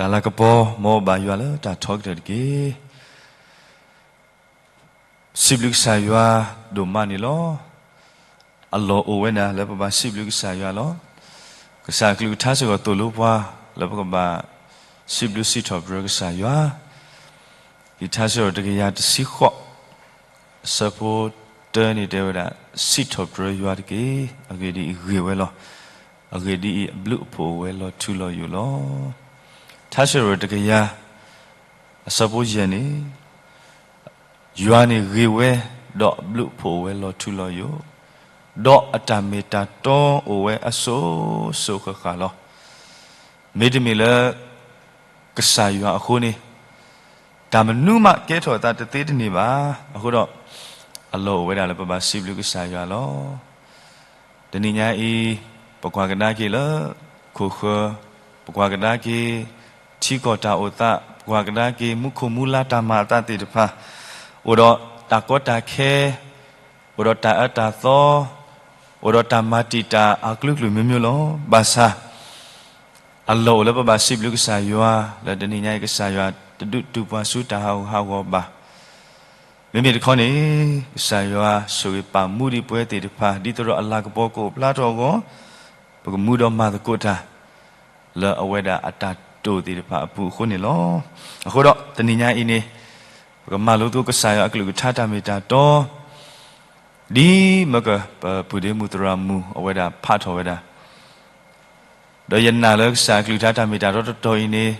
တၢ်လၤကပီၤ မ်ဘၣ်ယွၤလၢတၢ်ထီကတၢၢ်တက့ၢ်. စံးဘျုးကစၢ်ယွၤဒိၣ်မးန့ၣ်လီၤ. အလီၢ်အိၣ်ဝဲဒၣ်လၢပဘၣ်စံးဘျုးကစၢ်ယွၤလီၤ. ကစၢ်အကလုၢ်ကထါစ့ၢ်ကီးသိၣ်လိပှၤ လၢပကဘၣ်စံးဘျုးစံးထီၣ်ပတြၢၤကစၢ်ယွၤ. လံာ်ထါစ့ၢ်ကီးတကယၤတဆံဃိး အဆၢဖိတၢန့ၣ်တဲဝဲဒၣ်, စံးထီၣ်ပတြၢၤယွၤတက့ၢ်. အဂ့ၢ်ဒ်အံၤ, ဂ့ၤဝဲလီၤ. အဂ့ၢ်ဒ်အံၤ, အဘျုးအဖှိၣ်အိၣ်ဝဲလီၤထူလီၤယိာ်လီၤ. ထါစ့ၢ်ကီးတကယၤ အဆၢဖိယဲၢ်န့ၣ်, ယွၤန့ၣ်ဂ့ၤဝဲ, ဒီးအဘျုးအဖှိၣ်အိၣ်ဝဲလီၤထူလီၤယိာ်, ဒီးအတၢ်မ့ၢ်တၢ်တီအိၣ်ဝဲအစိၤစိၤဃၣ်ဃၣ်လီၤ. မ့တမ့ၢ်လၢ ကစၢ်ယွၤအဃိန့ၣ်, တၢ်မနုၤမးကဲထီၣ်အသးတသ့တန့ၢ်ဘၣ်. အဃိဒီး, အလီၢ်အိၣ်ဝဲဒၣ်လၢပဘၣ်စံးဘျုးကစၢ်ယွၤလီၤ. တနံၤညါအံၤ, ပကွၢ်ကဒါက့ၤလၢ ခိၣ်ဃၢၤ, ပကွၢ်ကဒါက့ၤ ထံကီၢ်တၢ်အိၣ်သး, ပကွၢ်ကဒါက့ၤ မူခိၣ်မူလါတၢ်မၤအသးသ့ၣ်တဖၣ်, အိၣ်ဒီးတၢ်ကီတၢ်ခဲ, အိၣ်ဒီးတၢ်အၢတၢ်သီ, အိၣ်ဒီးတၢ်မၤတံာ်တာ်အကလုာ်ကလုာ်မျိုးမျိုးလီၤ. ဘၣ်ဆၣ် အလီၢ်အိၣ်လၢပဘၣ်စံးဘျုးကစၢ်ယွၤ လၢတနံၤညါအံၤ ကစၢ်ယွၤတဒုးတူၢ်ပှၤဆူတၢ်ဟးဂူာ်ဟးဂီၤဘၣ်. မ့မ့ၢ်တခီန့ၣ်, ကစၢ်ယွၤဆိၣ်ဂ့ၤပာ်မူဒံးပဝဲသ့ၣ်တဖၣ် ဒ်သိးဒီးအလၤကပီၤကအိၣ်ဖျါထီၣ်အဂီၢ်, ပကမူဒီးမၤသကိးတၢ် လၢအဝဲဒၣ်အတၢ်တိာ်သ့ၣ်တဖၣ်အပူၤအဃိန့ၣ်လီၤ. အဃိဒီးတနံၤညါအံၤန့ၣ်, ပကမၤလိသကိးကစၢ်ယွၤအကလုၢ်ကထါတၢ်မ့ၢ်တၢ်တီ ဒ်မ့ၢ်က ပပုၢ်ဒ့မုၣ်သရၣ်မုၣ်အဝဲဒၣ်ဖးထီၣ်ဝဲဒၣ်, ဒီးယနာ်လၢကစၢ်အကလုၢ်ကထါတၢ်မ့ၢ်တၢ်တီတတီၤအံၤန့ၣ်,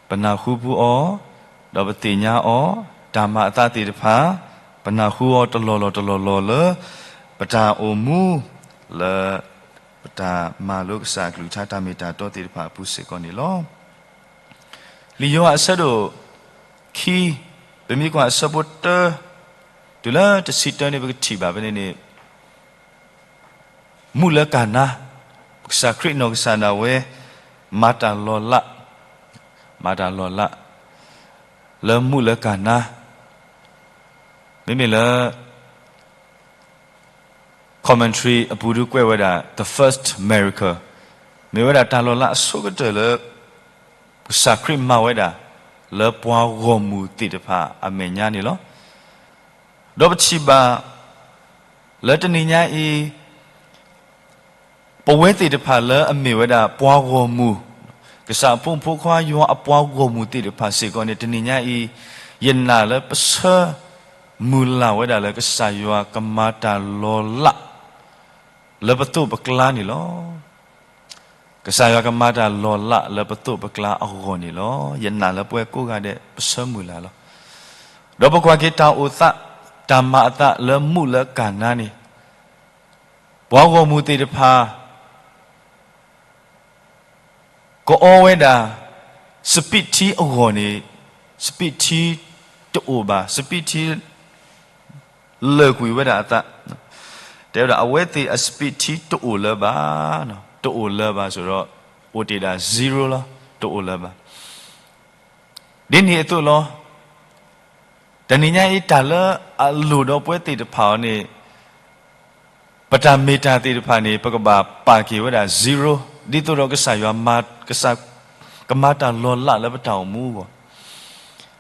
ပနၢ်ဟူပူၤအီၤ, ဒီးပသ့ၣ်ညါအီၤ, တၢ်မၤအသးသ့ၣ်တဖၣ်, ပနၢ်ဟူအီၤတလီၢ်လီၢ်တလီၢ်လီၢ်လၢ ပတၢ်အိၣ်မူ လၢ ပတၢ်မၤလိကစၢ်အကလုၢ်ကထါတၢ်မ့ၢ်တၢ်တီသ့ၣ်တဖၣ်အပူၤစ့ၢ်ကီးန့ၣ်လီၤ. လံာ်ယိၤဟၣ်အဆၢဒိၣ်ခံ, ပမ့ၢ်ကွၢ်အဆၢဖိတၢ တုၤလၢတဆံတၢန့ၣ် ပကထံၣ်ဘၣ်ဖဲန့ၣ်န့ၣ်, မူးလၢကၤနါ, ကစၢ်ခရံာ်နီၢ်ကစၢ်ဒၣ်ဝဲ မၤတၢ်လီၤလး, မၤတၢ်လီၤလး လၢမူးလၢကၤနါ, မ့မ့ၢ်လၢ commentary အပူၤဒုးကွဲးဝဲဒၣ် the first miracle, မ့ၢ်ဝဲဒၣ်တၢ်လီၤလးအဆိကတၢၢ်လၢ ကစၢ်ခရံာ်မၤဝဲဒၣ် လၢပှၤဂီၢ်မုၢ်သ့ၣ်တဖၣ်အမဲာ်ညါန့ၣ်လီၤ. ဒီးပထံၣ်ဘၣ် လၢတနံၤညါအံၤ ပဝဲသ့ၣ်တဖၣ်လၢအမ့ၢ်ဝဲဒၣ်ပှၤဂီၢ်မုၢ်, ကစၢ်အဖိမုၣ်ဖိခွါယွၤအပှၤဂီၢ်မုၢ်သ့ၣ်တဖၣ်စ့ၢ်ကီးန့ၣ် တနံၤညါအံၤ ယနာ်လၢပဆၢမုၢ်လၢ်ဝဲဒၣ်လၢကစၢ်ယွၤကမၤတၢ်လီၤလး လၢပသိးပကျါန့ၣ်လီၤ. ကစၢ်ယွၤကမၤတၢ်လီၤလးလၢပသိးပကျါအဂီၢ်န့ၣ်လီၤ. ယနာ်လၢပဝဲကိးဂၤဒဲးပဆၢမုၢ်လၢ်လီၤ. ဒီးပကွၢ်က့ၤတၢ်အိၣ်သး, တၢ်မၤအသးလၢမူးလၢကၤနါန့ၣ်, ပှၤဂီၢ်မုၢ်သ့ၣ်တဖၣ် ကအီဝဲဒၣ် စပံးထံအဂီၢ်န့ၣ်, စပံးထံတအိၣ်ဘၣ်, စပံးထံ လၢာ်ကွံာ်ဝဲဒၣ်အသး, တဲဝဲဒၣ် အဝဲသ့ၣ်အစပံးထံတအိၣ်လၢၤဘၣ်, တအိၣ်လၢၤဘၣ် ဆိုတော့ အိၣ်တ့ၢ်ဒၣ် zero လီၤ, တအိၣ်လၢၤဘၣ်. ဒ်န့ၣ်အသိးလီၤ. တနံၤညါအံၤ တၢ်လၢအလိၣ်ဒီးပဝဲသ့ၣ်တဖၣ်အီၤန့ၣ်, ပတၢ်မ့ၢ်တၢ်သ့ၣ်တဖၣ်န့ၣ် ပကဘၣ်ပာ်က့ၤဝဲဒၣ် zero, ဒ်သိးဒီးကစၢ်ယွၤမၤ, ကစၢ်ကမၤတၢ်လီၤလးလၢပတၢ်အိၣ်မူအဂီၢ်.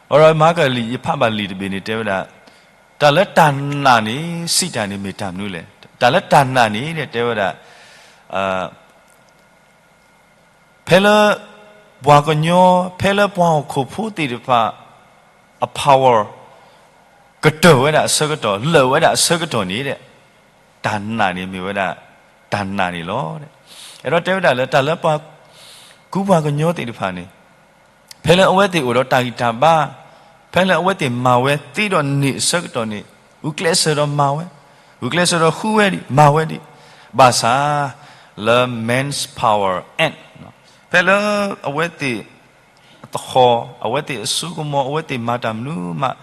အီၤဒီးမၤကလံာ် ယဖးဘၣ်လံာ်တဘ့ၣ်န့ၣ် တဲဝဲဒၣ်, တၢ်လၢတၢ်နာ်န့ၣ် စံးတၢ်န့ၣ်မ့ၢ်တၢ်မနုၤလဲၣ်. တၢ်လၢတၢ်နာ်န့ၣ် တဲဝဲဒၣ် ဖဲလၢပှၤကညီ, ဖဲလၢပှၤဟီၣ်ခိၣ်ဖိသ့ၣ်တဖၣ်အ power ကတၢၢ်ဝဲဒၣ်အဆၢကတီၢ်, လၢာ်ဝဲဒၣ်အဆၢကတီၢ်န့ၣ်, တၢ်နာ်န့ၣ်မ့ၢ်ဝဲဒၣ် တၢ်နာ်န့ၣ်လီၤ. အဲၣ်ဒိးတဲဝဲဒၣ်လၢ တၢ်လၢပှၤကူပှၤကညီသ့ၣ်တဖၣ်န့ၣ်, ဖဲလၢအဝဲသ့ၣ်အိၣ်ဒီးတၢ်ဂံၢ်တၢ်ဘါ, ဖဲလၢအဝဲသ့ၣ်မၤဝဲသ့ဒီးန့ၢ်အဆၢကတီၢ်န့ၣ်, ဂုာ်ကျဲးစၢးဒီးမၤဝဲ, ဂုာ်ကျဲးစၢးဒီးဃုဝဲဒံး, မၤဝဲဒံး, ဘၣ်ဆၣ် လၢ man's power end, ဖဲလၢအဝဲသ့ၣ်အသဟီၣ်, အဝဲသ့ၣ်အစိကမီၤ, အဝဲသ့ၣ်မၤတၢ်မနုၤမး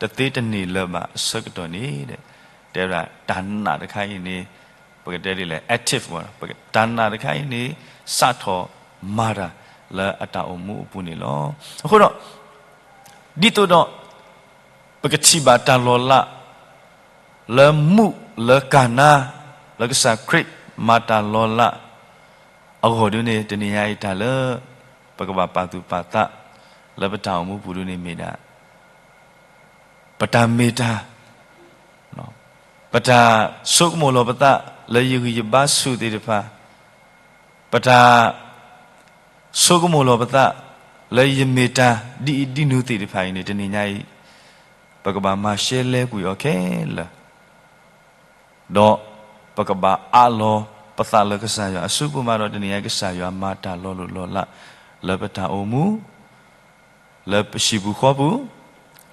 တသ့တန့ၢ်လၢၤဘၣ်အဆၢကတီၢ်န့ၣ်, တဲဝဲဒၣ်တၢ်နာ်တခါအံၤန့ၣ်, ပကတဲဒ်လဲၣ်, active, တၢ်နာ်တခါအံၤန့ၣ် စးထီၣ်မၤတၢ်လၢအတၢ်အိၣ်မူအပူၤန့ၣ်လီၤ. အဃိဒီး ဒ်သိးဒီး ပကထံၣ်ဘၣ်တၢ်လီၤလး လၢမူးလၢကၤနါ, လၢကစၢ်ခရံာ်မၤတၢ်လီၤလးအဂီၢ်ဒ်န့ၣ်, တနံၤညါအံၤတၢ်လၢ ပကဘၣ်ပာ်သူၣ်ပာ်သး လၢပတၢ်အိၣ်မူပူၤဒ်န့ၣ်မ့ၢ်ဒၣ် ပတၢ်မ့ၢ်တၢ်, ပတၢ်ဆိကမိၣ်လီၤပသးလၢယဂံၢ်ယဘါဆူၣ်သ့ၣ်တဖၣ်, ပတၢ်ဆိကမိၣ်လီၤပသးလၢယမ့ၢ်တၢ်ဒ်အံၤဒ်နုၤသ့ၣ်တဖၣ်အံၤန့ၣ် တနံၤညါအံၤ ပကဘၣ်မၤရှဲလဲကွံာ်အီၤခဲလၢာ် ဒီးပကဘၣ်အးလီၤပသးလၢကစၢ်ယွၤအစုပူၤမးဒီး တနံၤညါအံၤ ကစၢ်ယွၤမၤတၢ်လီၤလိၢ်လီၤလး လၢပတၢ်အိၣ်မူ, လၢပဟံၣ်ပူၤဃီပူၤ,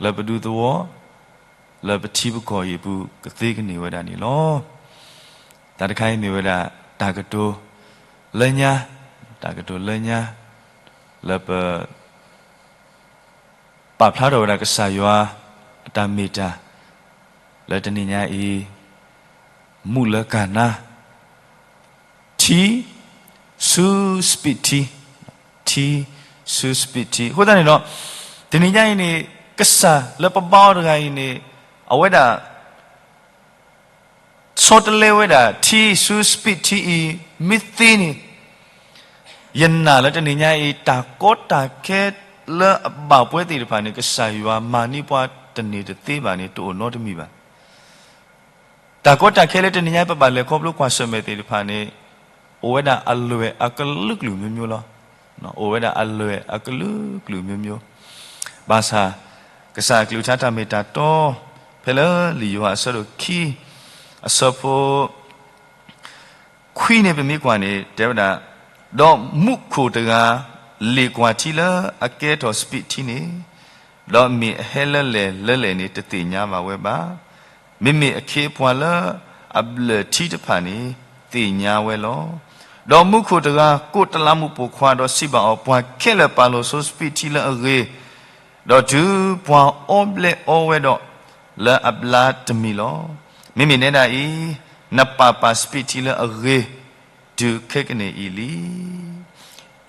လၢပဒူသဝီ, လၢပထံပကီၢ်အံၤအပူၤ ကသ့ကန့ၢ်ဝဲဒၣ်န့ၣ်လီၤ. တၢ်တခါအံၤမ့ၢ်ဝဲဒၣ် တၢ်ကတိၤလၢညါ, တၢ်ကတိၤလၢညါ လၢပ ပာ်ဖျါထီၣ်ဝဲဒၣ်ကစၢ်ယွၤအတၢ်မ့ၢ်တၢ် လၢတနံၤညါအံၤ, မူးလၢကၤနါ, ထံဆူစပံးထံ, ထံဆူစပံးထံ. အဃိသတးန့ၣ်ဒီး တနံၤညါအံၤန့ၣ် ကစၢ်လၢပဘါအီၤတဂၤအံၤန့ၣ် အဝဲဒၣ် ဆီတလဲဝဲဒၣ် ထံဆူစပံးထံအံၤ မ့ၢ်သ့န့ၣ်, ယနာ်လၢတနံၤညါအံၤ တၢ်ကီတၢ်ခဲလၢအဘၣ်ပှဲၤသ့ၣ်တဖၣ်န့ၣ် ကစၢ်ယွၤမၤန့ၢ်ပှၤတန့ၢ်တသ့ဘၣ်န့ၣ် တအိၣ်နီတမံၤဘၣ်. တၢ်ကီတၢ်ခဲလၢတနံၤညါအံၤ ပဘၣ်လဲၤခီဖျိကွၢ်ဆၢၣ်မဲာ်သ့ၣ်တဖၣ်န့ၣ် အိၣ်ဝဲဒၣ်အလွဲၢ်အကလုာ်ကလုာ်မျိုးမျိုးလီၤ. အိၣ်ဝဲဒၣ်အလွဲၢ်အကလုာ်ကလုာ်မျိုးမျိုး, ဘၣ်ဆၣ် ကစၢ်အကလုၢ်ကထါတၢ်မ့ၢ်တၢ်တီ ဖဲလၢလံာ်ယိၤဟၣ်အဆၢဒိၣ်ခံ အဆၢဖိ ခွံန့ၣ် ပမ့ၢ်ကွၢ်န့ၣ် တဲဝဲဒၣ်, ဒီးမူးခိၣ်တဂၤ လ့ၣ်ကွၢ်ထံလၢအကဲထီၣ်စပံးထံန့ၣ်, ဒီးမ့ၢ်အဟဲလၢလဲၣ်လၢလဲၣ်န့ၣ် တသ့ၣ်ညါဘၣ်ဝဲဘၣ်. မ့မ့ၢ်အခ့အပှၤလၢအဘျၢၣ်ထံတဖၣ်န့ၣ် သ့ၣ်ညါဝဲလီၤ. ဒီးမူးခိၣ်တဂၤ ကိးတလးမူးပိာ်ခွါဒီးစံးဘၣ်အီၤ, ပှၤခဲလၢာ်ပာ်လိာ်ဆိစပံးထံလၢအဂ့ၤ, ဒီးတုၤပှၤအီဘျဲအီဝဲဒီး လၢအဘျါတမံၤလီၤ. မ့မ့ၢ်နဲဒၣ်အံၤ, နပာ်ပာ်စပံးထံလၢအဂ့ၤ တုၤခဲကနံၣ်အံၤလံ.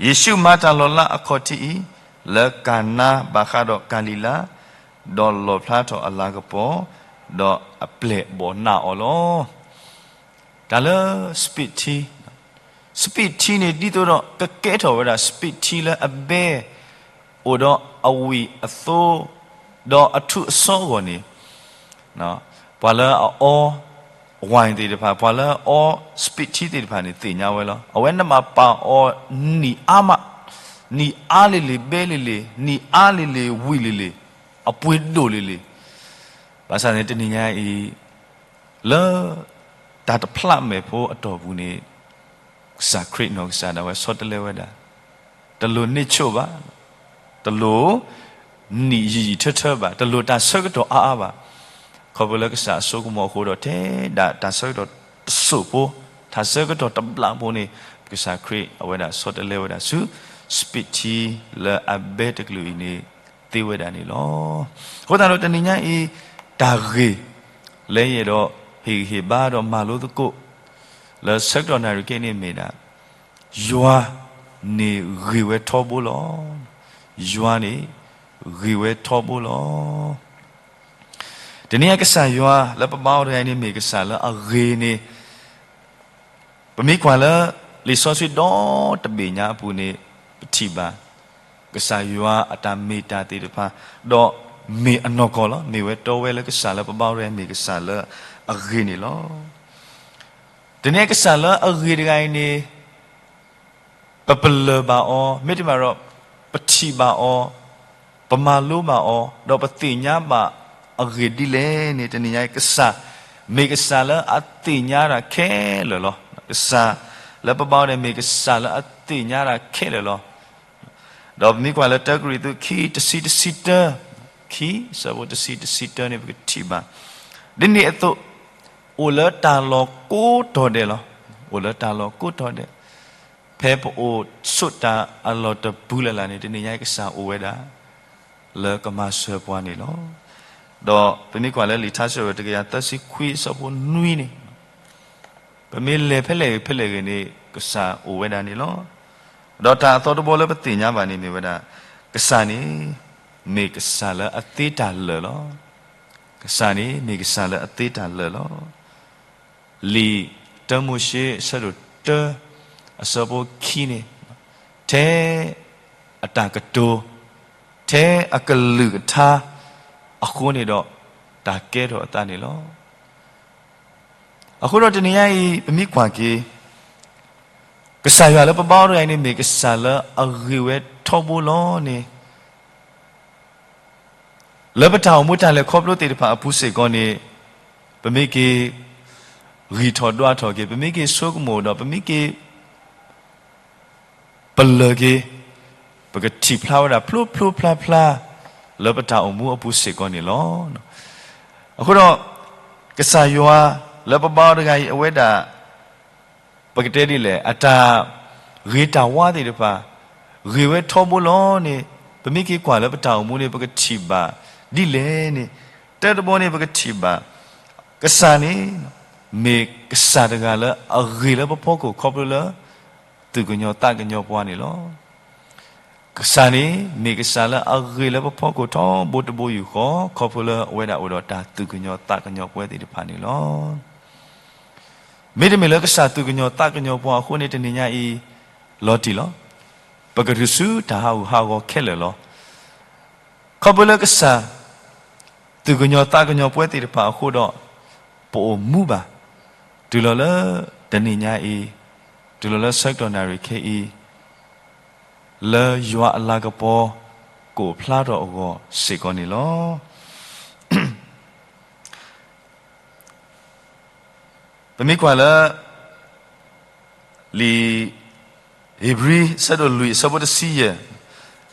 ယ့ၣ်ၡူးမၤတၢ်လီၤလးအခီၣ်ထံးအံၤ လၢကၤနါဘၣ်ဃးဒီးကၤလံၤလါ, ဒီးလီၣ်ဖျါထီၣ်အလၤကပီၤ, ဒီးအပျဲၢ်ဘီၣ်နးအီၤလီၤ. တၢ်လၢစပံးထံ, စပံးထံန့ၣ် ဒ်သိးဒီးကကဲထီၣ်ဝဲဒၣ်စပံးထံလၢအဘဲ အိၣ်ဒီးအဝံၣ်အသိ, ဒီးအထူးအစီအဂီၢ်န့ၣ်, ပှၤလၢအအီ ဝဲၢ်သ့ၣ်တဖၣ်, ပှၤလၢအအီစပံးထံသ့ၣ်တဖၣ်န့ၣ် သ့ၣ်ညါဝဲလီၤ. အဝဲန့ၣ်ဘၣ်ပာ်အီၤနံၣ်အါမး, နံၣ်အါလံၤလံၤ ဘဲလံၤလံၤ, နံၣ်အါလံၤလံၤ ဝံၣ်လံၤလံၤ, အပှ့ၤဒိၣ်လံၤလံၤ. ဘၣ်ဆၣ်န့ၣ် တနံၤညါအံၤ လၢတၢ်တဖျးမဲာ်ဖိအတီၢ်ပူၤန့ၣ် ကစၢ်ခရံာ်နီၢ်ကစၢ်ဒၣ်ဝဲဆီတလဲဝဲဒၣ်, တလိၣ်န့ၢ်ဆိၣ်ဘၣ်, တလိၣ်နံၣ်ယံာ်ယံာ်ထၢထၢဘၣ်, တလိၣ်တၢ်ဆၢကတီၢ်အါအါဘၣ်. ခီဖျိလၢကစၢ်အစိကမီၤအဃိဒီး ထဲဒၣ်တၢ်ဆၢကတီၢ်တစိၢ်ဖိ, တၢ်ဆၢကတီၢ်တဘျီဖိန့ၣ် ကစၢ်ခရံာ်အဝဲဒၣ်ဆီတလဲဝဲဒၣ်ဆူ စပံးထံလၢအဘဲတကလုာ်အံၤန့ၣ် သ့ဝဲဒၣ်န့ၣ်လီၤ. အဃိသတးဒီးတနံၤညါအံၤ တၢ်ဂ့ၢ်လၢယအဲၣ်ဒိးဟ့ၣ်ဂံၢ်ဟ့ၣ်ဘါဒီးမၤလိသကိး လၢဆၢကတီၢ်နၣ်ရံၣ်က့န့ၣ်မ့ၢ်ဒၣ် ယွၤန့ၣ်ဂ့ၤဝဲထီဘိလီၤ. ယွၤန့ၣ်ဂ့ၤဝဲထီဘိလီၤ. တနံၤအံၤကစၢ်ယွၤလၢပဘါအီၤတဂၤအံၤန့ၣ် မ့ၢ်ကစၢ်လၢအဂ့ၤန့ၣ် ပမ့ၢ်ကွၢ်လၢလံာ်စီဆှံဒီတဘ့ၣ်ညါအပူၤန့ၣ် ပထံၣ်ဘၣ် ကစၢ်ယွၤအတၢ်မ့ၢ်တၢ်သ့ၣ်တဖၣ်, ဒီးမ့ၢ်အနီၢ်ကီၢ်လီၤ. မ့ၢ်ဝဲတီဝဲလၢကစၢ်လၢပဘါအီၤတဂၤအံၤ မ့ၢ်ကစၢ်လၢအဂ့ၤန့ၣ်လီၤ. တနံၤအံၤကစၢ်လၢအဂ့ၤတဂၤအံၤန့ၣ် ပပလၢၢ်ဘၣ်အီၤ, မ့တမ့ၢ်ဒီး ပထံၣ်ဘၣ်အီၤ, ပမၤလိဘၣ်အီၤ, ဒီးပသ့ၣ်ညါဘၣ်အဂ့ၢ်ဒ်လဲၣ်န့ၣ် တနံၤညါအံၤကစၢ် မ့ၢ်ကစၢ်လၢအသ့ၣ်ညါတၢ်ခဲလၢာ်လီၤ. ကစၢ်လၢပဘါအီၤန့ၣ် မ့ၢ်ကစၢ်လၢအသ့ၣ်ညါတၢ်ခဲလၢာ်လီၤ. ဒီးပမ့ၢ်ကွၢ်လၢတၢကရံၣ်သူး ခံ တဆံ တဆံတၢ, ခံ အဆၢဖိတဆံ တဆံတၢန့ၣ် ပကထံၣ်ဘၣ် ဒ်န့ၣ်အသိး အိၣ်လၢတၢ်လီၢ်ကိးတီၤဒဲးလီၤ. အိၣ်လၢတၢ်လီၢ်ကိးတီၤဒဲး, ဖဲပအိၣ်ဆိးတၢ်အလီၢ်တပူၤလၢ်လၢ်န့ၣ် တနံၤညါအံၤကစၢ်အိၣ်ဝဲဒၣ် လၢကမၤစၢၤပှၤန့ၣ်လီၤ. ဒီးပမ့ၢ်ကွၢ်လၢလံာ်ထါစံးထီၣ်ပတြၢၤ တကယၤသၢဆံခွံ အဆၢဖိနွံန့ၣ် ပမ့ၢ်လဲၤဖဲလဲၣ်ဂ့ၤဖဲလဲၣ်ဂ့ၤန့ၣ် ကစၢ်အိၣ်ဝဲဒၣ်န့ၣ်လီၤ. ဒီးတၢ်အသီတဘီလၢပသ့ၣ်ညါဘၣ်န့ၣ်မ့ၢ်ဝဲဒၣ် ကစၢ်န့ၣ် မ့ၢ်ကစၢ်လၢအသ့တၢ်လၢာ်လီၤ. ကစၢ်န့ၣ် မ့ၢ်ကစၢ်လၢအသ့တၢ်လၢာ်လီၤ. လံာ်တၢမိၤၡ့ အဆၢဒိၣ်တၢ အဆၢဖိခံန့ၣ် ထဲ အတၢ်ကတိၤ ထဲအကလုၢ်ကထါအဃိန့ၣ်ဒီး တၢ်ကဲထီၣ်အသးန့ၣ်လီၤ. အဃိဒီးတနံၤညါအံၤ ပမ့ၢ်ကွၢ်က့ၤ ကစၢ်ယွၤလၢပဘါအီၤတဂၤအံၤန့ၣ် မ့ၢ်ကစၢ်လၢအဂ့ၤဝဲထီဘိလီၤန့ၣ် လၢပတၢ်အိၣ်မူတၢ်လဲၤခီဖျိသ့ၣ်တဖၣ်အပူၤစ့ၢ်ကီးန့ၣ် ပမ့ၢ်က့ၤ ဂံၢ်ထီၣ်ဒွးထီၣ်က့ၤ ပမ့ၢ်က့ၤဆိကမိၣ်ဒီး ပမ့ၢ်က့ၤ ပလၢၢ်က့ၤ ပကထံၣ်ဖျါဝဲဒၣ်ဖျိဖျိဖျါဖျါ လၢပတၢ်အိၣ်မူအပူၤစ့ၢ်ကီးန့ၣ်လီၤ. အဃိဒီး ကစၢ်ယွၤလၢပဘါအီၤတဂၤအံၤ အဝဲဒၣ် ပကတဲဒ်လဲၣ် အတၢ်ဂ့ၤတၢ်ဝါသ့ၣ်တဖၣ် ဂ့ၤဝဲထီဘိလီၤန့ၣ် ပမ့ၢ်က့ၤကွၢ်လၢပတၢ်အိၣ်မူန့ၣ် ပကထံၣ်ဘၣ်ဒ်လဲၣ်န့ၣ် တၢတဘီန့ၣ် ပကထံၣ်ဘၣ် ကစၢ်န့ၣ် မ့ၢ်ကစၢ်တဂၤလၢအဂ့ၤလၢပဖီခိၣ်ခီဖျိလၢ သူၣ်ကညီၤသးကညီၤပှၤန့ၣ်လီၤ. ကစၢ်န့ၣ် မ့ၢ်ကစၢ်လၢအဂ့ၤလၢပဖီခိၣ်ထီဘိတဘိယူၢ်ဃီ ခီဖျိလၢအဝဲဒၣ်အိၣ်ဒီးတၢ်သူၣ်ကညီၤသးကညီၤပှၤသ့ၣ်တဖၣ်န့ၣ်လီၤ. မ့တမ့ၢ်လၢကစၢ်သူၣ်ကညီၤသးကညီၤပှၤအဃိန့ၣ် တနံၤညါအံၤ လီၤတံၢ်လီၤ. ပကတုၤဆူတၢ်ဟးဂူာ်ဟးဂီၤခဲလၢာ်လီၤ. ခီဖျိလၢကစၢ် သူၣ်ကညီၤသးကညီၤပှၤသ့ၣ်တဖၣ်အဃိဒီး ပအိၣ်မူဘၣ် တုၤလီၤလၢတနံၤညါအံၤ, တုၤလီၤလၢဆၢကတီၢ်နၣ်ရံၣ်ခဲအံၤ, လၢယွၤအလၤကပီၤ ကအိၣ်ဖျါထီၣ်အဂီၢ်စ့ၢ်ကီးန့ၣ်လီၤ. ပမ့ၢ်ကွၢ်လၢ လံာ်ဧ့ၤဘြံၤ အဆၢဒိၣ်လွံၢ် အဆၢဖိတဆံယဲၢ်,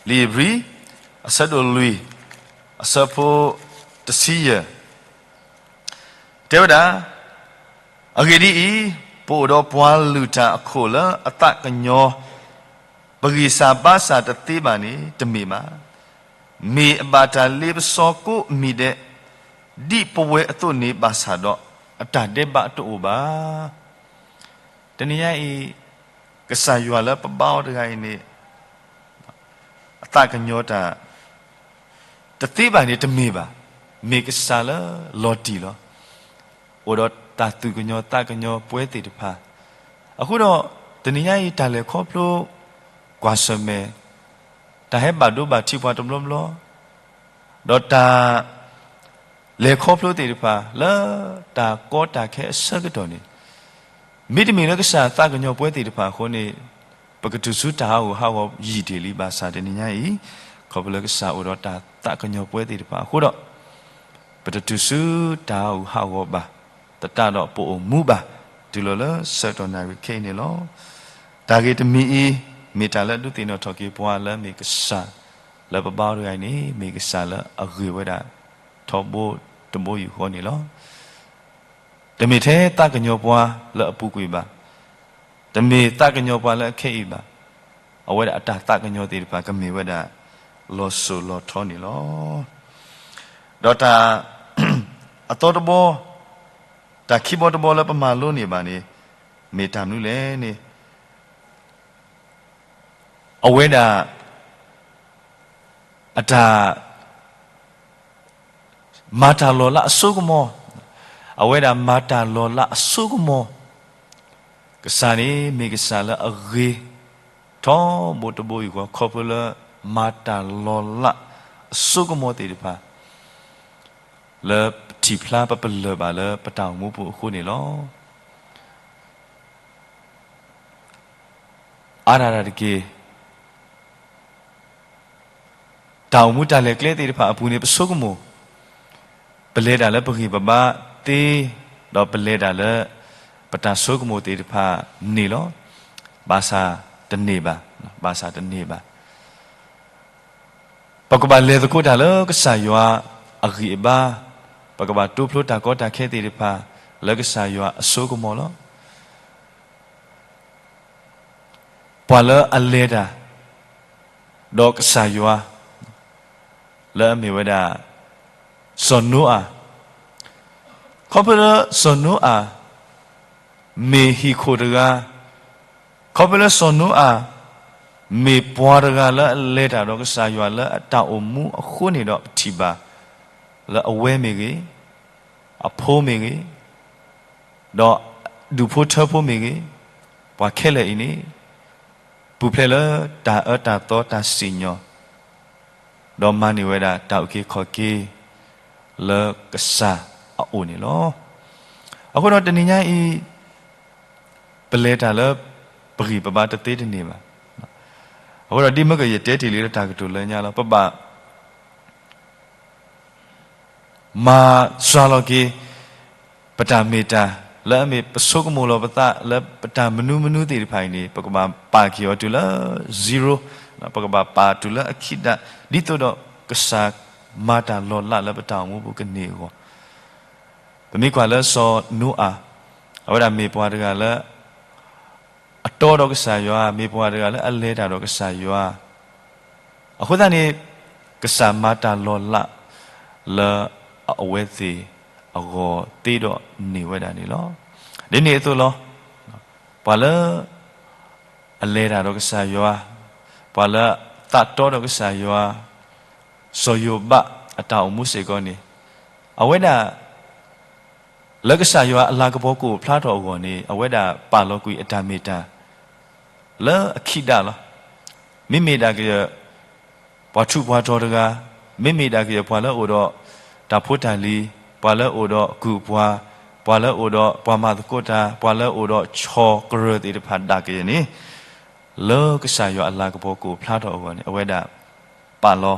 လံာ်ဧ့ၤဘြံၤ အဆၢဒိၣ်လွံၢ် အဆၢဖိတဆံယဲၢ် တဲဝဲဒၣ်, အဂ့ၢ်ဒ်အံၤ, ပအိၣ်ဒီးပှၤလုၢ်တၢ်အခိၣ်လၢအသးကညီၤ ပဂံၢ်စၢ်ဘါစၢ်တသ့ဘၣ်န့ၣ် တမ့ၢ်ဘၣ်. မ့ၢ်အဘၣ်တၢ်လ့ပစီကိးမံၤဒဲး ဒ်ပဝဲအသိးန့ၣ်ဘၣ်ဆၣ်ဒီး အတၢ်ဒဲးဘးတအိၣ်ဘၣ်. တနံၤညါအံၤ ကစၢ်ယွၤလၢပဘါအီၤတဂၤအံၤန့ၣ် အသးကညီၤတၢ် တသ့ဘၣ်န့ၣ်တမ့ၢ်ဘၣ်. မ့ၢ်ကစၢ်လၢလီၤတံၢ်လီၤ. အိၣ်ဒီးတၢ်သူၣ်ကညီၤသးကညီၤပှၤသ့ၣ်တဖၣ်. အဃိဒီး တနံၤညါအံၤ တၢ်လဲၤခီဖျိ ကွၢ်ဆၢၣ်မဲာ် တၢ်ဟဲဘၣ်ဒိဘၣ်ထံးပှၤတဘျီဘျီ, ဒီးတၢ်လဲၤခီဖျိသ့ၣ်တဖၣ် လၢတၢ်ကီတၢ်ခဲအဆၢကတီၢ်န့ၣ် မ့တမ့ၢ်လၢကစၢ်သးကညီၤပှၤသ့ၣ်တဖၣ်အဃိန့ၣ် ပကတုၤဆူတၢ်ဟးဂူာ်ဟးဂီၤယံာ်တ့ၢ်လံဘၣ်ဆၣ် တနံၤညါအံၤ ခီဖျိလၢကစၢ်အိၣ်ဒီးတၢ်သးကညီၤပှၤသ့ၣ်တဖၣ်အဃိဒီး ပတတုၤဆူတၢ်ဟးဂူာ်ဟးဂီၤဘၣ်, သတးဒီးပအိၣ်မူဘၣ် တုၤလီၤလၢဆၢကတီၢ်နၣ်ရံၣ်ခဲအံၤန့ၣ်လီၤ. တၢ်ဂ့ၢ်တမံၤအံၤ မ့ၢ်တၢ်လၢဒုးသ့ၣ်နီၣ်ထီၣ်က့ၤပှၤလၢမ့ၢ်ကစၢ် လၢပဘါအီၤတဂၤအံၤန့ၣ် မ့ၢ်ကစၢ်လၢအဂ့ၤဝဲဒၣ် ထီဘိတဘိယူၢ်ဃီန့ၣ်လီၤ. တမ့ၢ်ထဲသးကညီၤပှၤလၢအပူၤကွံာ်ဘၣ်, တမ့ၢ်သးကညီၤပှၤလၢအခဲအံၤဘၣ်, အဝဲဒၣ်အတၢ်သးကညီၤသ့ၣ်တဖၣ်ကမ့ၢ်ဝဲဒၣ် လီၤစိၤလီၤထီန့ၣ်လီၤ. ဒီးတၢ် အသီတဘီ, တၢ်ခံဘီတဘီလၢပမၤလိန့ၢ်ဘၣ်န့ၣ် မ့ၢ်တၢ်မနုၤလဲၣ်န့ၣ် အဝဲဒၣ် အတၢ် မၤတၢ်လီၤလးအစိကမီၤ, အဝဲဒၣ်မၤတၢ်လီၤလးအစိကမီၤ, ကစၢ်န့ၣ်မ့ၢ်ကစၢ်လၢအဂ့ၤ ထီဘိတဘိယူၢ်ဃီ ခီဖျိလၢမၤတၢ်လီၤလးအစိကမီၤသ့ၣ်တဖၣ် လၢပထံၣ်ဖျါပပလၢၢ်ဘၣ်လၢပတၢ်အိၣ်မူပူၤအဃိန့ၣ်လီၤ. အါဒၣ်တၢ်တက့ၢ် တၢ်အိၣ်မူတၢ်လဲၤကျဲသ့ၣ်တဖၣ်အပူၤန့ၣ် ပဆိကမိၣ်, ပလဲၤတၢ်လၢပဂံၢ်ပဘါသ့, ဒီးပလဲၤတၢ်လၢ ပတၢ်ဆိကမိၣ်သ့ၣ်တဖၣ်န့ၣ်လီၤ. ဘၣ်ဆၣ်တန့ၢ်ဘၣ်, ဘၣ်ဆၣ်တန့ၢ်ဘၣ်. ပကဘၣ်လဲၤသကိးတၢ်လၢကစၢ်ယွၤအဂံၢ်အဘါ, ပကဘၣ်တိဖျိတၢ်ကီတၢ်ခဲသ့ၣ်တဖၣ် လၢကစၢ်ယွၤအစိကမီၤလီၤ. ပှၤလၢအလဲၤတၢ် ဒီးကစၢ်ယွၤ လၢအမ့ၢ်ဝဲဒၣ် စီၤနိအၤ, ခီဖျိလၢစီၤနိအၤ မ့ၢ်ဟံၣ်ခိၣ်တဂၤ, ခီဖျိလၢစီၤနိအၤ မ့ၢ်ပှၤတဂၤလၢအလဲၤတၢ်ဒီးကစၢ်ယွၤလၢအတၢ်အိၣ်မူအဃိန့ၣ်ဒီး ပထံၣ်ဘၣ် လၢအဝဲမ့ၢ်ဂ့ၤ, အဖိမ့ၢ်ဂ့ၤ, ဒီးဒူၣ်ဖိထၢဖိမ့ၢ်ဂ့ၤ, ပှၤခဲလၢာ်အံၤန့ၣ် ပူၤဖျဲးလၢတၢ်အၢတၢ်သီတၢ်စံၣ်ညီၣ်, ဒီးမၤန့ၢ်ဝဲဒၣ်တၢ်အုၣ်က့ၤခီၣ်က့ၤလၢကစၢ်အအိၣ်န့ၣ်လီၤ. အဃိဒီးတနံၤညါအံၤ ပလဲၤတၢ်လၢပဂံၢ်ပဘါတသ့တန့ၢ်ဘၣ်. အဃိဒီးဒ်မ့ၢ်ကယတဲတ့ၢ်လံလၢတၢ်ကတိၤလၢညါလီၤ, ပဘၣ် မၤစှၤလီၤက့ၤ ပတၢ်မ့ၢ်တၢ် လၢအမ့ၢ်ပဆိကမိၣ်လီၤပသးလၢပတၢ်မနုၤမနုၤသ့ၣ်တဖၣ်အံၤန့ၣ် ပကဘၣ်ပာ်က့ၤအီၤတုၤလၢ zero, ပကဘၣ်ပာ်တုၤလၢအခံဒၣ် ဒ်သိးဒီးကစၢ်မၤတၢ်လီၤလးလၢပတၢ်အိၣ်မူပူၤကန့ၢ်အဂီၢ်. ပမ့ၢ်ကွၢ်လၢစီၤနိအၤ, အဝဲဒၣ်မ့ၢ်ပှၤတဂၤလၢ အတီဒီးကစၢ်ယွၤ, မ့ၢ်ပှၤတဂၤလၢအလဲၤတၢ်ဒီးကစၢ်ယွၤ. အဃိသတးန့ၣ် ကစၢ်မၤတၢ်လီၤလးလၢအဝဲသ့ၣ်အဂီၢ်သ့ဒီးန့ၢ်ဝဲဒၣ်န့ၣ်လီၤ. ဒ်န့ၣ်အသိးလီၤ. ပှၤလၢ အလဲၤတၢ်ဒီးကစၢ်ယွၤ, ပှၤလၢသးတီဒီးကစၢ်ယွၤ, စီၤယိၤဘးအတၢ်အိၣ်မူစ့ၢ်ကီးန့ၣ်, အဝဲဒၣ် လၢကစၢ်ယွၤအလၤကပီၤကအိၣ်ဖျါထီၣ်အဂီၢ်န့ၣ် အဝဲဒၣ်ပာ်လီၤကွံာ်အတၢ်မ့ၢ်တၢ် လၢအခံဒၣ်လီၤ. မ့မ့ၢ်ဒၣ်ကယဲၢ် ပှၤထူးပှၤတီၤတဂၤ, မ့မ့ၢ်ဒၣ်ကယဲၢ်ပှၤလၢအိၣ်ဒီးတၢ်ဖိတၢ်လံၤ, ပှၤလၢအိၣ်ဒီးကုၢ်ပှၤ, ပှၤလၢအိၣ်ဒီးပှၤမၤသကိးတၢ်, ပှၤလၢအိၣ်ဒီးဆီၣ်ကရၢၢ်သ့ၣ်တဖၣ်ဒၣ်ကယဲၢ်န့ၣ်, လၢကစၢ်ယွၤအလၤကပီၤကအိၣ်ဖျါထီၣ်အဂီၢ်န့ၣ် အဝဲဒၣ်ပာ်လီၤ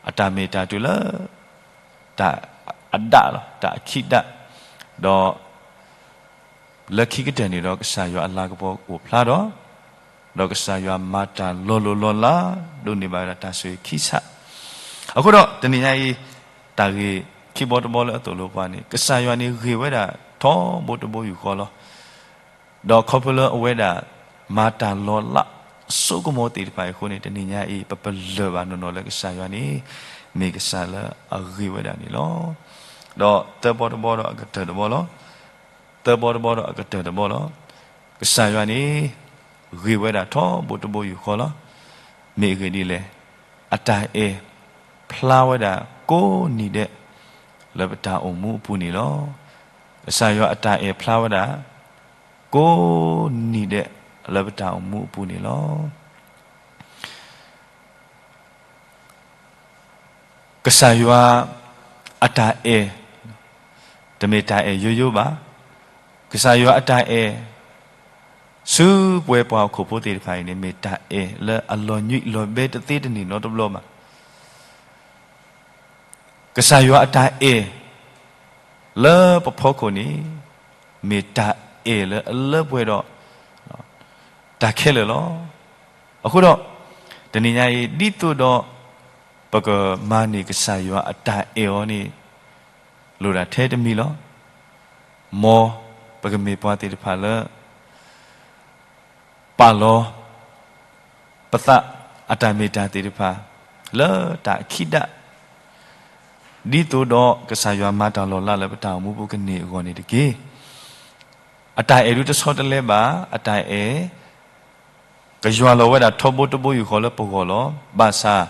အတၢ်မ့ၢ်တၢ်တုၤလၢ တၢ်အဒၣ်လီၤ, တၢ်အခံဒၣ်, ဒီး လၢခံကတၢၢ်န့ၣ်ဒီး ကစၢ်ယွၤအလၤကပီၤအိၣ်ဖျါဒီး, ဒီးကစၢ်ယွၤမၤတၢ်လီၤလိၢ်လီၤလး, ဒိးန့ၢ်ဘၣ်ဝဲဒၣ်တၢ်ဆိၣ်ဂ့ၤခံဆး. အဃိဒီးတနံၤညါအံၤ တၢ်ဂ့ၢ်ခံဘီတဘီလၢအသိၣ်လိပှၤန့ၣ် ကစၢ်ယွၤန့ၣ်ဂ့ၤဝဲဒၣ်ထီဘိတဘိယူၢ်ဃီလီၤ. ဒီးခီဖျိလၢအဝဲဒၣ် မၤတၢ်လီၤလးအစိကမီၤသ့ၣ်တဖၣ်အံၤအဃိန့ၣ် တနံၤညါအံၤ ပပလၢၢ်ဘၣ်နီၢ်နီၢ်လၢကစၢ်ယွၤန့ၣ် မ့ၢ်ကစၢ်လၢအဂ့ၤဝဲဒၣ်န့ၣ်လီၤ. ဒီးသၢဘီတဘီဒီးအကတၢၢ်တဘီလီၤ. သၢဘီတဘီဒီးအကတၢၢ်တဘီလီၤ. ကစၢ်ယွၤန့ၣ် ဂ့ၤဝဲဒၣ်ထီဘိတဘိယူၢ်ဃီလီၤ. မ့ၢ်အဂ့ၢ်ဒ်လဲၣ်, အတၢ်အဲၣ်ဖျါဝဲဒၣ်ကိးနံၤဒဲး လၢပတၢ်အိၣ်မူအပူၤန့ၣ်လီၤ. ကစၢ်ယွၤအတၢ်အဲၣ်ဖျါဝဲဒၣ် ကိးနံၤဒဲးလၢပတၢ်အိၣ်မူအပူၤန့ၣ်လီၤ. ကစၢ်ယွၤအတၢ်အဲၣ် တမ့ၢ်တၢ်အဲၣ်ယိယိဘၣ်. ကစၢ်ယွၤအတၢ်အဲၣ် ဆူပဝဲပှၤဟီၣ်ခိၣ်ဖိသ့ၣ်တဖၣ်အံၤန့ၣ် မ့ၢ်တၢ်အဲၣ်လၢအလီၤညွံးလီၤဘဲတသ့တန့ၢ်နီတဘျီဘၣ်. ကစၢ်ယွၤအတၢ်အဲၣ် လၢပဖီခိၣ်န့ၣ် မ့ၢ်တၢ်အဲၣ်လၢအလၢပှဲၤဒီး တၢ်ခဲလၢာ်လီၤ. အဃိဒီး တနံၤညါအံၤ ဒ်သိးဒီး ပကမၤန့ၢ်ကစၢ်ယွၤအတၢ်အဲၣ်အီၤန့ၣ် လိၣ်ဒၣ်ထဲတမံၤလီၤ. မ်ပကမ့ၢ်ပှၤသ့ၣ်တဖၣ်လၢ ပာ်လီၤ ပသးအတၢ်မ့ၢ်တၢ်သ့ၣ်တဖၣ် လၢတၢ်အခံဒၣ် ဒ်သိးဒီးကစၢ်ယွၤမၤတၢ်လီၤလးလၢပတၢ်အိၣ်မူပူၤကန့ၢ်အဂီၢ်န့ၣ်တက့ၢ်. အတၢ်အဲၣ်ဒုးတဆီတလဲဘၣ်, အတၢ်အဲၣ် ကယွၤလီၤဝဲဒၣ်ထီဘိတဘိယူၢ်ဃီလၢပဂီၢ်လီၤ. ဘၣ်ဆၣ်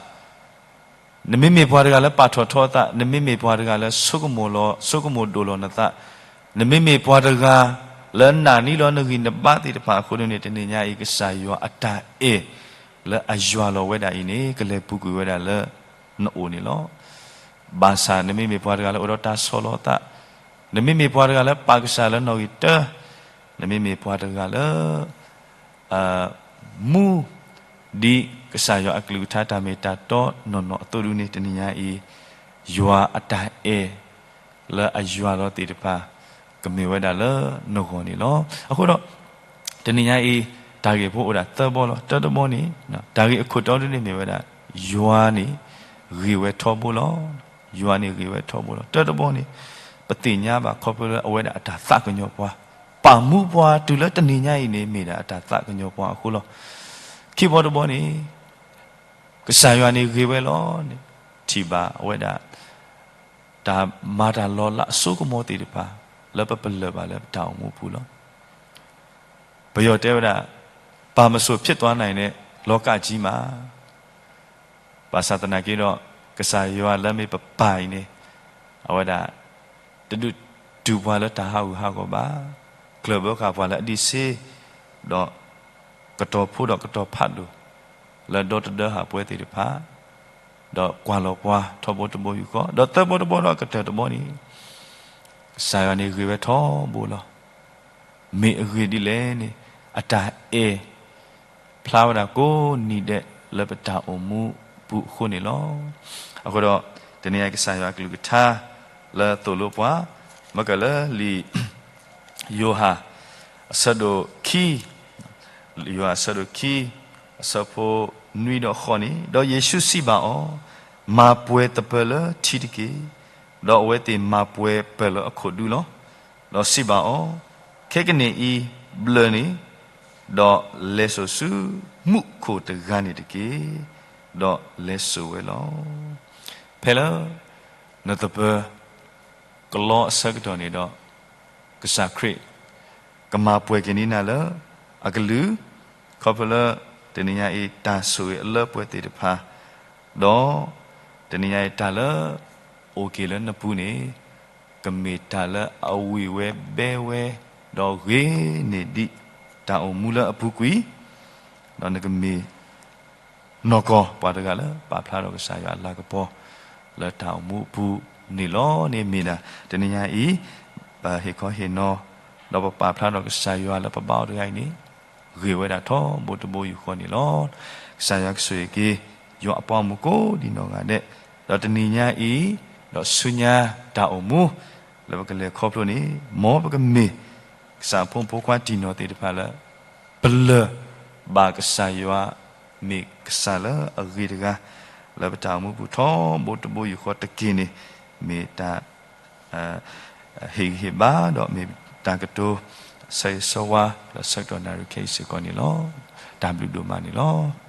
နမ့မ့ၢ်ပှၤတဂၤလၢပာ်ထီၣ်ထီအသး, နမ့မ့မ့ၢ်ပှၤတဂၤလၢဆိကမိၣ်လီၤ, ဆိကမိၣ်ဒိၣ်လီၤနသး, နမ့မ့ၢ်ပှၤတဂၤလၢနာ်န့ၢ်လီၤနဂံၢ်နဘါသ့ၣ်တဖၣ်အဃိန့ၣ် တနံၤညါအံၤ ကစၢ်ယွၤအတၢ်အဲၣ်လၢအယွၤလီၤဝဲဒၣ်အံၤန့ၣ် ကလဲၤပူၤကွံာ်ဝဲဒၣ်လၢနအိၣ်န့ၣ်လီၤ. ဘၣ်ဆၣ်နမ့မ့ၢ်ပှၤတဂၤလၢအိၣ်ဒီးတၢ်ဆီၣ်လီၤသး, နမ့မ့ၢ်ပှၤတဂၤလၢပာ်ကစၢ်လၢနီၣ်ဂံၢ်တၢ, နမ့မ့ၢ်ပှၤတဂၤလၢ မူ ဒ်ကစၢ်ယွၤအကလုၢ်ကထါတၢ်မ့ၢ်တၢ်တီနီၢ်နီၢ်အသိးဒုန့ၣ် တနံၤညါအံၤ ယွၤအတၢ်အဲၣ်လၢအယွၤလီၤသ့ၣ်တဖၣ် ကမ့ၢ်ဝဲဒၣ်လၢနဂီၢ်န့ၣ်လီၤ. အဃိဒီး တနံၤညါအံၤ တၢ်ဂ့ၢ်ဖိအိၣ်ဒၣ်သၢဘီလီၤ. တၢတဘီန့ၣ် တၢ်ဂ့ၢ်အခိၣ်တီဒုန့ၣ်မ့ၢ်ဝဲဒၣ် ယွၤန့ၣ် ဂ့ၤဝဲထီဘိလီၤ. ယွၤန့ၣ်ဂ့ၤဝဲထီဘိလီၤ. တၢတဘီန့ၣ် ပသ့ၣ်ညါဘၣ်ခီဖျိလၢအဝဲဒၣ်အတၢ်သးကညီၤပှၤ, ပာ်မူပှၤတုၤလၢတနံၤညါအံၤန့ၣ် မ့ၢ်ဒၣ်အတၢ်သးကညီၤပှၤအဃိလီၤ. ခံဘီတဘီန့ၣ် ကစၢ်ယွၤန့ၣ်ဂ့ၤဝဲလီၤန့ၣ် ထံၣ်ဘၣ်အဝဲဒၣ် တၢ်မၤတၢ်လီၤလးအစိကမီၤသ့ၣ်တဖၣ် လၢပပလၢၢ်ဘၣ်လၢပတၢ်အိၣ်မူအပူၤလီၤ. ပယီၤတဲဝဲဒၣ် ဘာမဆိုဖြစ်သွားနိုင်တဲ့ လောကကြီးမှာ ဘၣ်ဆၣ်သနာ်က့ဒီး ကစၢ်ယွၤလၢမ့ၢ်ပပၢ်အံၤန့ၣ် အဝဲဒၣ် တဒုးတုၤပှၤလၢတၢ်ဟးဂူာ်ဟးဂီၤဘၣ်. ကျၢၢ်ဘၢဃာ်ပှၤလၢအဒံးဆှံ ဒီး ကတီၤဖိဒီးကတီၤဖးဒိၣ် လၢဒီတဒၢဟးပှဲၤသ့ၣ်တဖၣ်, ဒီးကွၢ်လီၤပှၤထီဘိတဘိယူၢ်ဃီ, ဒီးသၢဘိတဘိဒီးကတၢၢ်တဘိန့ၣ် ကစၢ်ယွၤန့ၣ်ဂ့ၤဝဲထီဘိလီၤ. မ့ၢ်အဂ့ၢ်ဒ်လဲၣ်န့ၣ် အတၢ်အဲၣ် ဖျါဝဲဒၣ်ကိးနံၤဒဲးလၢပတၢ်အိၣ်မူပူၤအဃိန့ၣ်လီၤ. အဃိဒီး တနံၤအံၤကစၢ်ယွၤအကလုၢ်ကထါလၢသိၣ်လိပှၤ မ့ၢ်ကလၢလံာ် ယိၤဟၣ် အဆၢဒိၣ်ခံ, ယိၤဟၣ်အဆၢဒိၣ်ခံ, အဆၢဖိနွံဒီးဃိးန့ၣ်, ဒီးယ့ၣ်ၡူးစံးဘၣ်အီၤ, မၤပှဲၤသပၢၤလၢထံတက့ၢ်. ဒီးအဝဲသ့ၣ်မၤပှဲၤပၢၢ်လၢအခိၣ်ဒူလီၤ. ဒီးစံးဘၣ်အီၤ, ခဲကနံၣ်အံၤဘျၢၣ်န့ၣ်, ဒီးလဲၤစိာ်ဆူမူးခိၣ်တဂၤန့ၣ်တက့ၢ်. ဒီးလဲၤစိာ်ဝဲလီၤ. ဖဲလၢ နသပၢၤ ကလီအဆၢကတီၢ်န့ၣ်ဒီး ကစၢ်ခရံာ် ကမၤပှဲၤက့ၤန့ၢ်နၤလၢအကလုၢ်, ခီဖျိလၢ တနံၤညါအံၤတၢ်ဆိၣ်ဂ့ၤအလၢပှဲၤသ့ၣ်တဖၣ်, ဒီး တနံၤညါအံၤတၢ်လၢ အိၣ်က့ၤလၢနပူၤန့ၣ် ကမ့ၢ်တၢ်လၢအဝံၣ်ဝဲဘဲဝဲ, ဒီးဂ့ၤန့ၢ်ဒံးတၢ်အိၣ်မူလၢအပူၤကွံာ်, ဒီးနကမ့ၢ် နီၢ်ကီၢ်ပှၤတဂၤလၢပာ်ဖျါထီၣ်ကစၢ်ယွၤအလၤကပီၤ လၢတၢ်အိၣ်မူအပူၤန့ၣ်လီၤန့ၣ်မ့ၢ်ဒၣ် တနံၤညါအံၤ ပဟ့ၣ်ခီဟ့ၣ်နီၤ ဒီးပပာ်ဖျါထီၣ်ကစၢ်ယွၤလၢပဘါအီၤတဂၤအံၤန့ၣ် ဂ့ၤဝဲဒၣ်ထီဘိတဘိယူၢ်ဃီန့ၣ်လီၤ. ကစၢ်ယွၤကဆိၣ်ဂ့ၤက့ၤ ယွၤအပှၤဂီၢ်မုၢ်ကိးဒံးနီၢ်ဂၤဒဲး, ဒီးတနံၤညါအံၤ ဒီးဆူညါတၢ်အိၣ်မူ လၢပကလဲၤခီဖျိန့ၣ် မ်ပကမ့ၢ် ကစၢ်အဖိမုၣ်ဖိခွါတံၢ်နီၢ်သ့ၣ်တဖၣ်လၢ ပလၢၢ်ဘၣ်ကစၢ်ယွၤ မ့ၢ်ကစၢ်လၢအဂ့ၤတဂၤ လၢပတၢ်အိၣ်မူပူၤထီဘိတဘိယူၢ်ဃီတက့ၢ်န့ၣ် မ့ၢ်တၢ် ဟ့ၣ်ဂံၢ်ဟ့ၣ်ဘါ ဒီးမ့ၢ်တၢ်ကတိၤ ဆၢဂ့ၤဆၢဝါ လၢဆၢကတီၢ်နၣ်ရံၣ်ခဲအံၤစ့ၢ်ကီးန့ၣ်လီၤ. တၢ်ဘျုးဒိၣ်မးန့ၣ်လီၤ.